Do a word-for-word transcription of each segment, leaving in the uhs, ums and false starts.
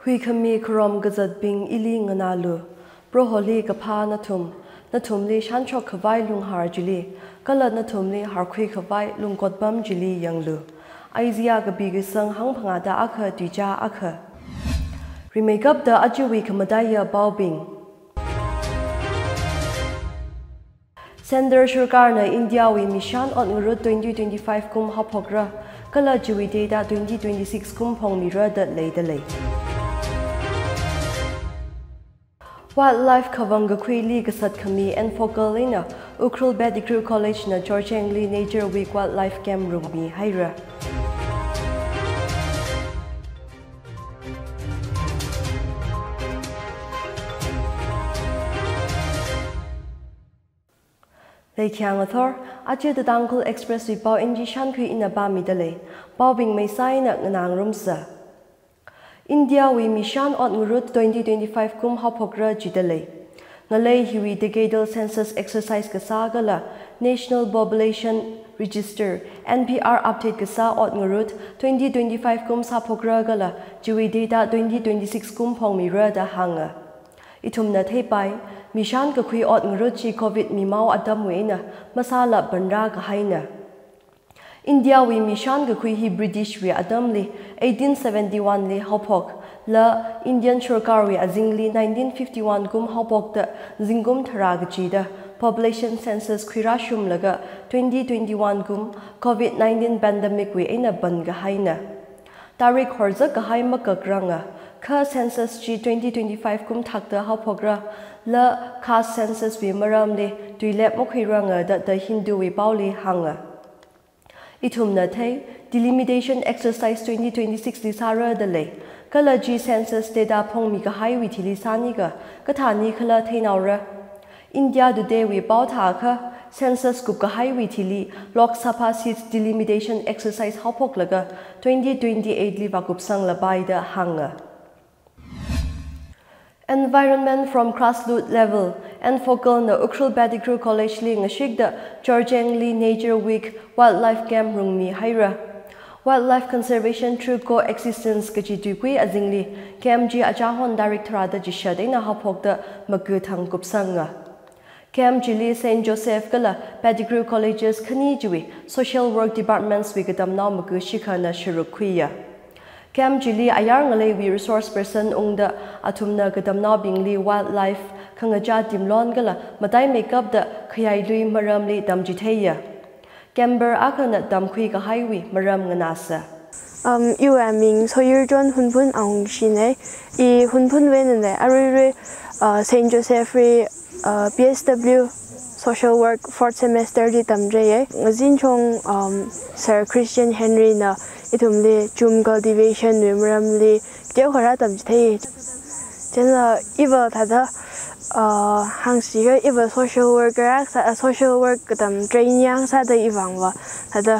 Huikhami kharom kazatbing ili nganālu. Proholi kaphā nathum, nathumli shānshok khavai lunghar chili, kala nathumli harkhui khavai lungkotpam chili yanglu. Isaiah kapi kasang hangphangāda akha tuicha akha. Rimeikapta ajawui khamataiya paobing. Centre sarkarna Indiawui Mishan Ot Ngarut twenty twenty-five kum haophokra, kala chiwui data twenty twenty-six kum phongmira da leidalei. Wildlife khavang kakhuili kasat khami Enfocal eina Ukhrul Pettigrew College na Chorchengli Nature Week Wildlife Camp rungmihaira. Leikhiya ngathor, aja The Tangkhul Express wui pao N G Shankhui ina pāmidalei. Paobing maisā eina nganāngarumsa. Indiawui Mishan Ot Ngarut twenty twenty-five kum haophokra jidalei. Ngalei hiwui decadal census exercise kasā kala National Population Register, N P R, update kasā ot ngarut twenty twenty-five kum sāphokra kala chiwui data twenty twenty-six kum phongmira da hānga. Ithumna theipai, Mishan kakhui ot ngarut chi Covid mimao atamwui eina masāla panrā kahaina. Indiawui Mishan kakhui hi British wui atamli eighteen seventy-one li haophok, la Indian sarkarwui azingli nineteen fifty-one kum haophokta zingkum tharā kachida population census khuirāshumlaga twenty twenty-one kum Covid nineteen pandemic wui eina pan kahaina. Tarik horzak kahai makakranga, kha census chi twenty twenty-five kum thakta haophokra, la caste census wui maramli tuilep makhuiranga da The Hindu wui paoli hānga. Ithumna thei, delimitation exercise twenty twenty-six li sāra dalei, kala chi census data phongmi kahaiwui thili sānika, kathāni khala theinaora. India Today wui pao thākha, census kupkahaiwui thili Lok Sabha seats delimitation exercise haophoklaga twenty twenty-eight li vākupsanglapai da hānga. Environment from grassroots level, Enfocal na Ukhrul Pettigrew College li ngashikda Chorchengli Nature Week Wildlife Camp rungmihaira. Wildlife conservation through coexistence kaji tuikui azingli camp chi achahon tarik tharāda chishat eina haophokta maga thang kupsanga. Camp chili Saint Joseph kala Pettigrew Colleges khani chiwui social work departments wui katamnao maga shikhana sharuk khuiya. Camp chili ayar ngaleiwui resource person ungda athumna katamnaobingli wildlife, khangachā timlon kala mataimeikapta khayai lui maramli tamchitheiya. Camper akhana tamkhui kahaiwui maram nganāsa. Um, iwui aming Soyurchon Hunphun Awungshine. I Hunphunwui einana, aruirui, uh, Saint Joseph wui, uh, P S W social work fourth semester li tamchitheiya. Ngazinchong, um, Sir Christian Henry na ithumli chum cultivation wui maramli teokha rātamchithei. Chieina iva thāda, uh, hāngsiga iva social worker akha sā, uh, social work katam training akha sāda ivangva thāda,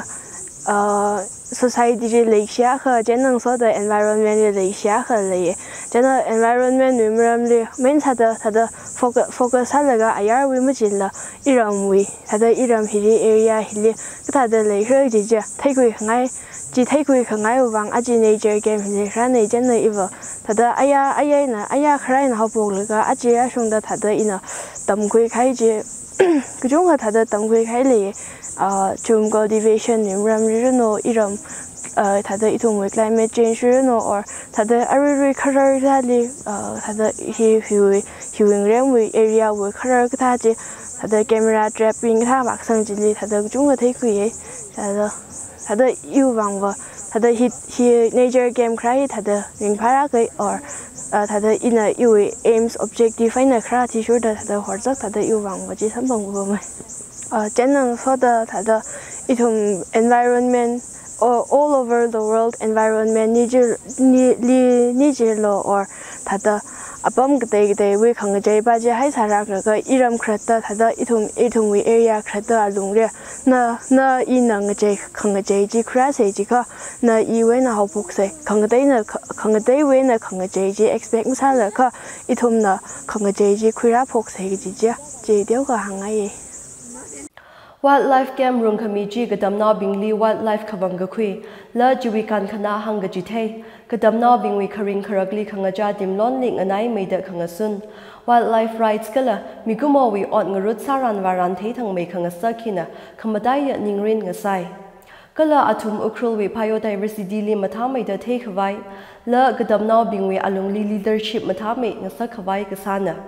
uh, society li leishiakha, chieina ngasoda environment li leishiakha leiya. Chieina environment wui maramli main sāda, thāda focu-, focus sālaga ayarwui machinla iramwui, thāda iram hili area hili kathāda leira kaji theikhuikhangai, chi theikhuikhangai vang aja nature camp hili rānei. Chieina iva thāda aya, aya eina, aya kharā eina haophoklaga aja yāshungda thāda ina tamkhui kahai chi, kachungkha thāda tamkhui kahai lei, uh, chum cultivation wui maramli ranu, iram, uh, thāda ithumwui climate change ranu, or thāda aruirui kharar thāli, uh, thāda hi, hiwui, hiwui ngaremwui area wui kharar kathā chi, thāda camera trapping kathā vākasang chili thāda kachungkha theikhuiya. Thāda, thāda iwui vangva, thāda hi, hi nature camp kharā hi thāda ringphāra kai, or, uh, thāda ina iwui aims, objective eina kharā athishurda thāda horzak thāda iwui vangva chi samphang kupamei. Uh, chieina ngasoda thāda ithum environment, all, all over the world environment ni jir, ni, li, ni jirlo, or thāda apam katei kateiwui khangachei pa chi haisāra kha, kha iram kharatta thāda ithum, ithumwui area kharatta alungli na, na ina ngachei khangachei chi khuirāsei jiakha, na iwui eina haophoksei, khangateina kha-, khangateiwui eina khangachei chi expect masālakha ithumna khangachei chi khuirāphoksei kaji chi, chi teokha hāngngaiya. Wildlife camp rungkhami chi katamnaobingli wildlife khavang kakhui, la chiwui kankhana hāngkachithei, katamnaobingwui kharing kharakli khangachā timlonli nganaimeida khangasun, wildlife rights kala mikumowui ot ngarut sāran vāran theithangmei khangasak hina khamataiya ningrin ngasai. Kala athum Ukhrulwui biodiversity li mathāmeida theikhavai, la katamnaobingwui alungli leadership mathāmei ngasakkhavai kasāna.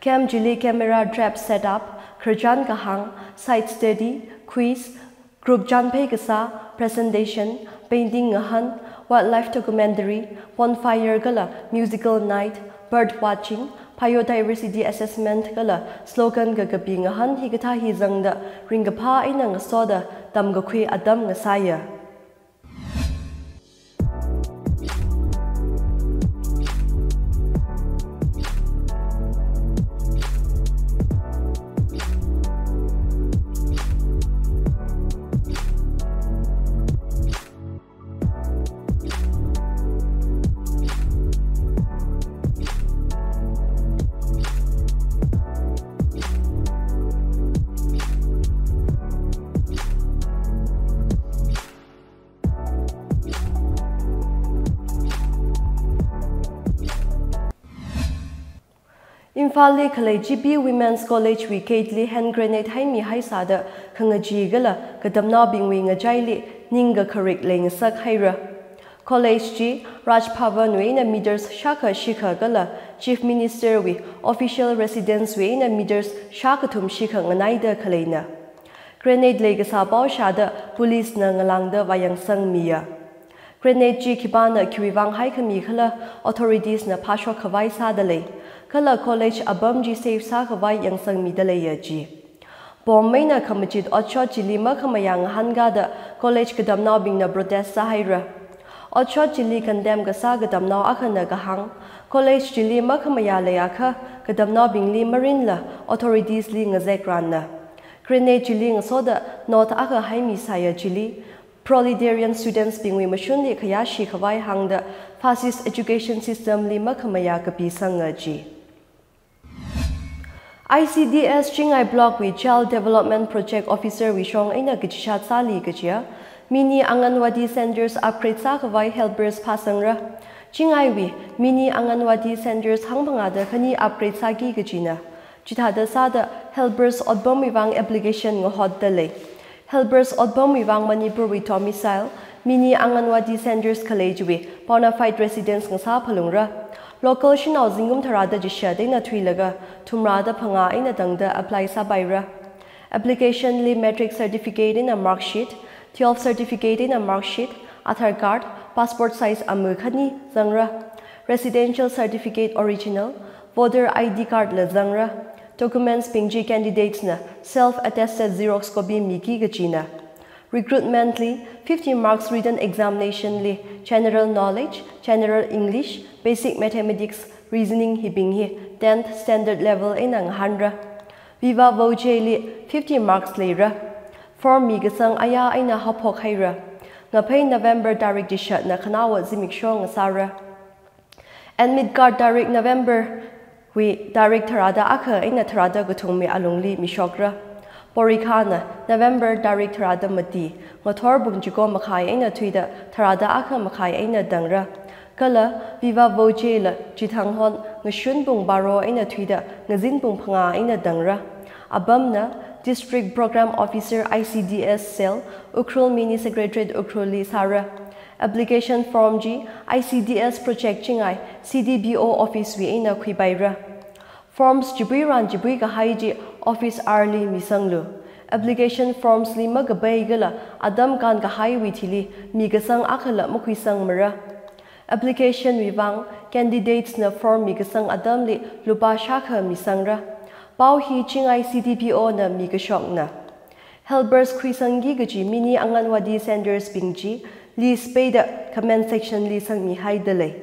Camp chili camera trap setup, khararchan kahāng, site study, quiz, group chānphei kasā, presentation, painting ngahān, wildlife documentary, bonfire kala musical night, bird watching, biodiversity assessment kala slogan kakapi ngahān hikathā hi zangda ringkaphā eina ngasoda tamkakhui atam ngasaiya. Imphalli khalei G P Women's College wui gate li hand grenade haimihai sāda khangachee kala katamnaobingwui ngachaili ningkakharik leingasakhaira. College chi Raj Bhavan wui eina meters shākha shikha kala Chief Minister wui official residence wui eina meters shākathum shikha nganaida khaleina. Grenade leikasā pao shāda police na ngalāngda vāyangsangmiya. Grenade chi khipāna khiwui vang haikhami khala authorities na phāshokkhavai sāda lei, kala college apam chi safe sākhavai yangsangmida leiya ji. Bomb eina khamachit otshot chili makhamayā ngahānkada college katamnaobingna protest sāhaira. Otshot chili condemn kasā katamnao akhana kahāng, college chili makhamayā leiakha katamnaobingli marinla authorities li ngazek ranna. Grenade chili ngasoda note akha haimisāya chili, proletarian students bingwui mashunli khayāshikhavai hāngda fascist education system li makhamayā kapisanga ji. I C D S Chingai Block wui Child Development Project Officer wui shong eina kachishat sāli kajiya, mini Anganwadi centers upgrade sākhavai helpers phāsangra. Chingaiwui mini Anganwadi centers hangphangāda khani upgrade sāki kajina. Chithāda sāda helpers otpamwui vang application ngahotda lei. Helpers otpamwui vang Manipurwui domicile, mini Anganwadi centers khalei chiwui bona fide residence ngasā phalungra. Local shanao zingkum tharāda chishat eina thuilaga thumrāda phangā eina tangda apply sāpaira. Application li matric certificate eina mark sheet, twelve certificate eina mark sheet, Aadhaar card, passport size ama khani zangra. Residential certificate original, voter I D card la zangra. Documents bing chi candidates na self attested xerox copy miki kajina. Recruitment li fifty marks written examination li general knowledge, general English, basic mathematics, reasoning hibing hi tenth standard level eina ngahānra. Viva Voce li fifty marks leira. Form mikasang ayā eina haophok haira. Ngaphei November tarik chishatna khanaowa zimiksho ngasāra. Admit card tarik November wui tarik tharāda akha eina tharāda kathum mi alungli mishokra. Porikha na November tarik tharāda mati, ngathor pung chiko makhai eina thuida tharāda akha makhai eina tangra. Kala Viva Voce la chithang hon ngashun pung baro eina thuida ngazin pung phangā eina tangra. Apamna District Program Officer I C D S Cell, Ukhrul Mini Secretariat Ukhrul li sāra. Application form chi I C D S Project Chingai C D P O office wui eina khuipaira. Forms chipui ran chipui kahai chi office hour li misanglu. Application forms li makapai kala atam kānkahaiwui thili mikasang akhala makhuisangmara. Application wui vang candidates na form mikasang atamli lupā shākha misangra. Pao hi Chingai C D P O na mikashokna. Helpers khuisangki kaji mini Anganwadi centers bing chi list peida comment section li sangmihaida lei.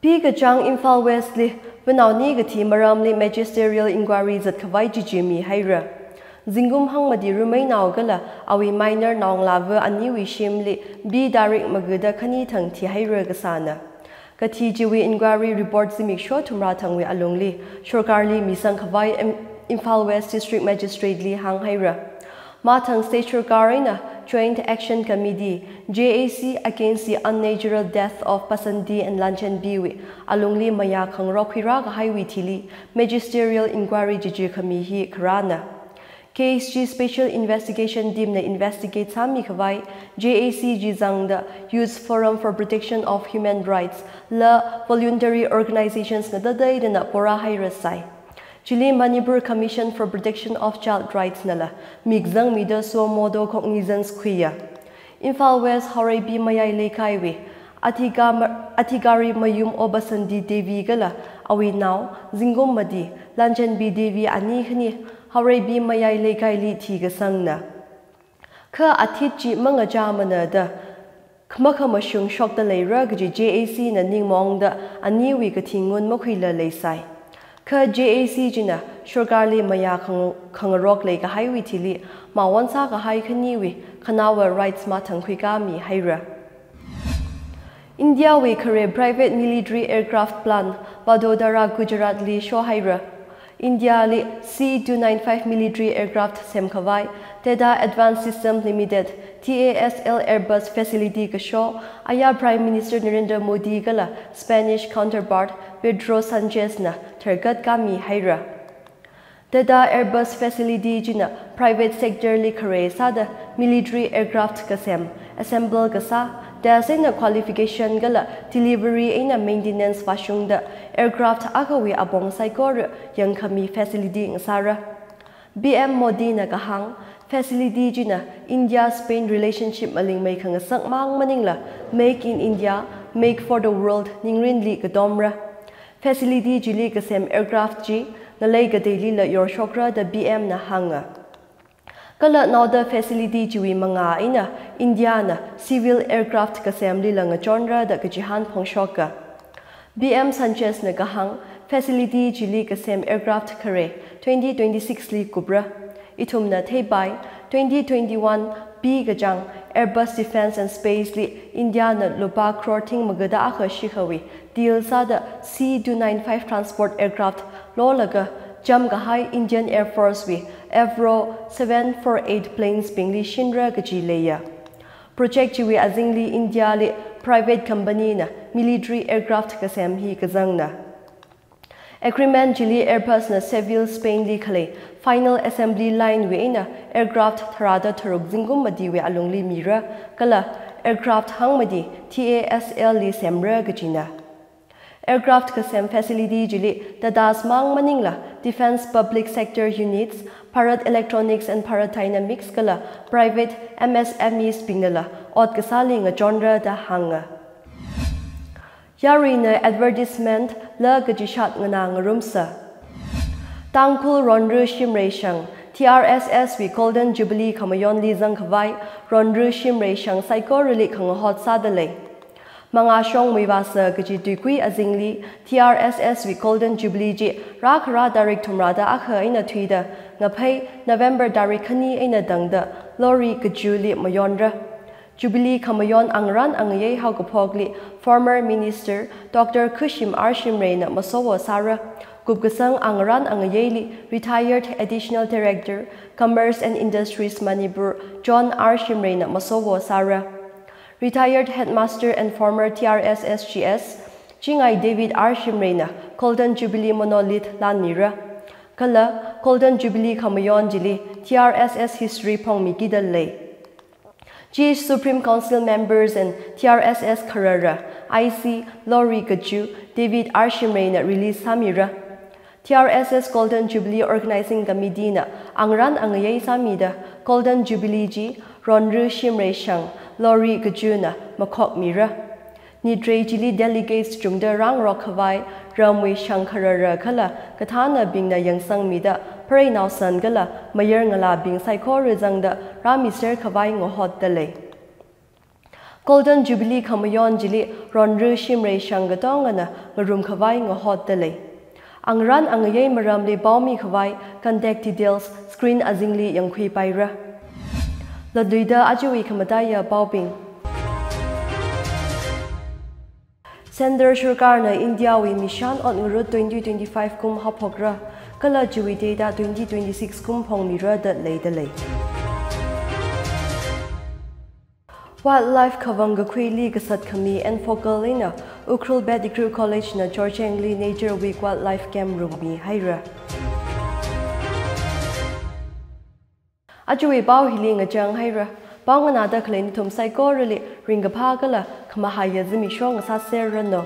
P. Kachang Imphal West li vānaoni kathi maramli magisterial inquiry zatkhavai chichi mihaira. Zingkum hangmati rumeinao kala awui minor naongalāva aniwui shimli B tarik magada khani thang thihaira kasāna. Kathi chiwui inquiry report zimiksho thumrā thangwui alungli sorkarli misangkhavai em-, Imphal West District Magistrate li hānghaira. Mathang State Sarkar eina Joint Action Committee, J A C Against the Unnatural Death of Basandi and Lanchanbi wui alungli mayā khangarok khuirā kahaiwui thili magisterial inquiry chichi khami hi kharāna. Case chi Special Investigation Team na investigate sāmi khavai J A C chi zangda Youth Forum for Protection of Human Rights la voluntary organizations ngatateidana porāhairasai. Chili Manipur Commission for Protection of Child Rights nala mik zangmida suo modo cognizance khuiya. Imphal West Haoreibi Mayai Leikaiwui Athika Ma-, Athikari Mayum O Basandi Devi kala awui nao Zingkum Madi Lanchanbi Devi ani khani Haoreibi Mayai Leikaili thikasangna. Kha athit chi mangachāmana da khamakhamashung shokda leira kaji J A C na ningmaongda aniwui kathi ngun makhuila leisai. Kha J A C china sarkarli mayā khang-, khangarok leikahaiwui thili mawon sākahai khaniwui khanaowa rights mathang khuikāmihaira. India wui khare private military aircraft plant Vadodara Gujarat li shohaira. India li C two nine five military aircraft semkhavai Tata Advanced System Limited, T A S L Airbus facility kasho aya Prime Minister Narendra Modi kala Spanish counterpart Pedro Sanchez na tharkatkāmihaira. Tata Airbus facility china private sector li khare sāda military aircraft kasem, assemble kasā, test eina qualification kala delivery eina maintenance vāshungda aircraft akhawui apong saikora yangkhami facility ngasāra. P M Modi na kahāng, facility china India-Spain relationship malingmei khangasak mang maningla Make in India, Make for the World ningrinli katomra. Facility chili kasem aircraft chi ngalei kateilila yorshokra da P M na hānga. Kala naoda facility chiwui mangā eina India na civil aircraft kasemlila ngachonra da kachihān phongshoka. P M Sanchez na kahāng, facility chili kasem aircraft khare twenty twenty-six li kupra. Ithumna theipai, twenty twenty-one P kachāng Airbus Defence and Space li India na lupā crore thing magada akha shikhawui deal sāda C two nine five transport aircraft lolaga chamkahai Indian Air Force wui Avro seven four eight planes bingli shinra kaji leiya. Project chiwui azingli India li private company na military aircraft kasem hi kazangna. Agreement chili Airbus na Seville, Spain li khalei final assembly line wui eina aircraft tharāda tharuk Zingkum Madiwui alungli mira, kala aircraft hangmati T A S L li semra kajina. Aircraft kasem facility chili Tatas mang maningla defence public sector units, Bharat Electronics and Bharat Dynamics kala private M S M Es bingnala ot kasāli ngachonra da hānga. Yaruina advertisement la kachishat nganā ngarumsa. Tangkhul Ronru Shimrei Shang, T R S S wui Golden Jubilee khamayonli zangkhavai Ronru Shimrei Shang saikorali khangahot sāda lei. Mangā shongmui vāsa kaji tuikui azingli T R S S wui Golden Jubilee chi rākharā tarik thumrāda akha eina thuida, ngaphei November tarik khani eina tangda Lori Kachuli mayonra. Jubilee khamayon angarān angayei haokaphokli former Minister Doctor Khushim R Shimreina masowo sāra. Kupkasang angarān angayeili Retired Additional Director, Commerce and Industries Manipur, John R Shimreina masowo sāra. Retired Headmaster and former T R S S G S, Chingai David R Shimreina Golden Jubilee Monolith lanmira. Kala Golden Jubilee khamayon chili T R S S history phongmikida lei. Chi Supreme Council members and T R S S kharara, I C Lori Kachu, David R Shimreina release sāmira. T R S S Golden Jubilee Organizing Committee na angarān angayei sāmida Golden Jubilee chi Ronru Shimrei Shang, Lori Kachuna makhokmira. Nitrei chili delegates chungda rāngarok khavai ramwui shang kharara kala kathānabingna yangsangmida phareinao san kala mayar ngalābing saikora zangda rāmiser khavai ngahotda lei. Golden Jubilee khamayon chili Ronru Shimrei Shang katongana ngarum khavai ngahotda lei. Angarān angayei maramli paomi khavai contact details screen azingli yangkhuipaira. Latluida ajawui khamataiya paobing. Centre Sarkarna India wui Mishan Ot Ngarut twenty twenty-five kum haophokra. Kala chiwui date twenty twenty-six kum phongmira da leidalei. Wildlife khavang kakhuili kasat khami Enfocal eina Ukhrul Pettigrew College na Chorchengli Nature Week Wildlife Camp rungmihaira. Ajawui pao hili ngachanghaira. Pao nganāda khalei nathum saikorali ringkaphā kala khamahaiya zimiksho ngasāserranu.